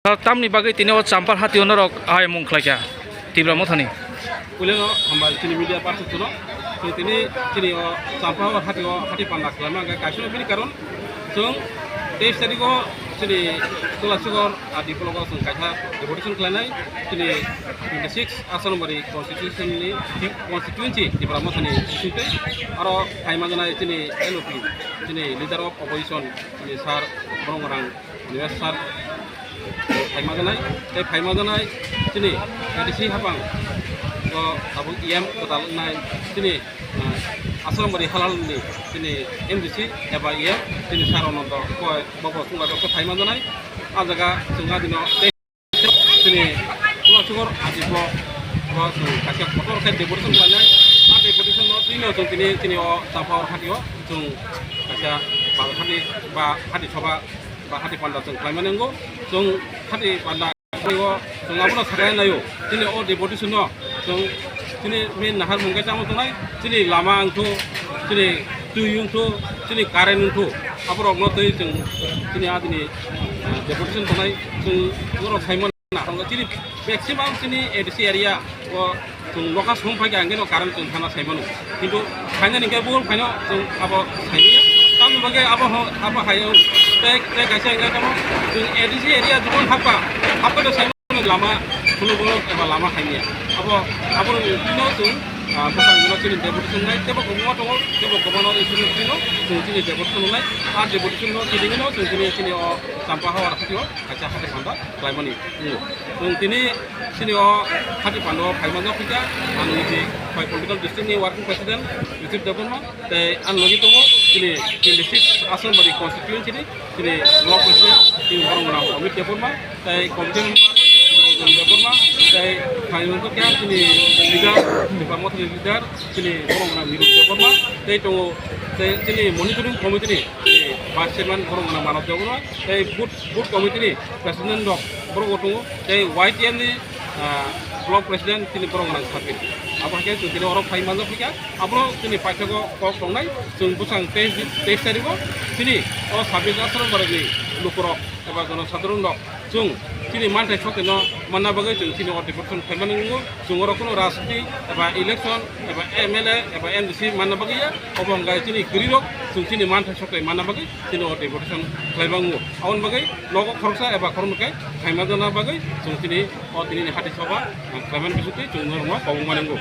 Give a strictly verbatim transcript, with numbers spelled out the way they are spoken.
Tamni bagwi tini o Champa hatio norok ayamung khlaikha Tipra Mothani? Puilano hambai chini media person no. Tei tini chini o Champa o hatio hati panda khlaima hwnkhe kaisa bini karon chwng teis tarikh o chini Tulasikhor R D block o chwng kaisa deputation khlainai chini twenty six Asanbari constitution ni constituency Tipra Mothani bisingtwi aro phaima janai chini L O P chini leader of opposition chini sir Boromgwnang Nibes sir phaima janai, tei phaima janai chini A D C hapang o tabuk E M kwtal wngnai chini, ah, Asanbari halal ni chini M D C eba E M chini sir Anando koi bo bo chwng bai khe phaima janai. A jaga chwng adino tei chini Tulasikhor R D block o chwng kaisa kotor khe deputation khlainai. A deputation no twi no chwng tini chini o Champa o hatio chwng kaisa bazar hati ba hati soba ba hati panda chwng khlaimani wngo. Chwng hati panda o chwng abono saklai laio. Chini o deputation no chwng chini main naharmung khe chama tongnai. Chini lama wngthu, chini twi wngthu, chini current wngthu. Aborokno twi chwng chini adini, ah, deputation tongnai. Chwng norok saimano. Chini maximum chini A D C area o chwng lokha song phaikha hwnkhe no current chwng thana saimano. Kintu phainani hwnkhe buphuru phaino chwng abo saimanya. Tamni bagwi abo ho, abo hai o tei, tei kaisa hwnkhe tamo chwng A D C area jukon hapkha, hapkha to saimano lama phunukgo eba lama haimya. Abo, aboni bini chwng, ah, bwskango chini deputation nai teibo kwbangma tongo, teibo kwbangma issue no chwng chini deputation nai, ah, deputation no kidingino chwng chini, chini o Champa Hawar hatio kaisa hati panda khlaimani wngo. Chwng tini chini o hati panda o phaima jok kha, ang niji Khowai political district ni working president Rijip Debbarma, tei ang logi tongo chini twenty six Asanbari constituency ni chini block president chini Boromgwnang Amit Debbarma, tei committee member Debbarma, tei phaima jok kha chini leader, Tipra Mothani leader chini Boromgwnang Nirup Debbarma, tei tongo tei chini monitoring committee ni chini vice chairman Boromgwnang Manav Debbarma, tei booth, booth committee ni president rok borok bo tongo, tei Y T F ni, ah, block president chini Boromgwnang Sabir. Abo hai khe chwng tini oro phai manjak phi kha, abono chini paithakgo kok tongnai, chwng bwsang teis, teis tarikh o chini o Sabir Asanbari ni lukurok eba jonosadharon rok chwng chini manthai sotino manna bagwi chwng chini o deputation khlaimani wngo. Chwng oro kunu rajniti eba election eba M L A eba M D C manna bagwi ya, obo hwnkhe chini kwrwirok chwng chini manthai sotoi manna bagwi chini o deputation khlaimango. Aboni bagwi nogo khoroksa eba khoroknwi khe phaima jana bagwi chwng chini o tinini hati soba, ah, khlaimani bisingtwi chwng norokno kobong mani wngo.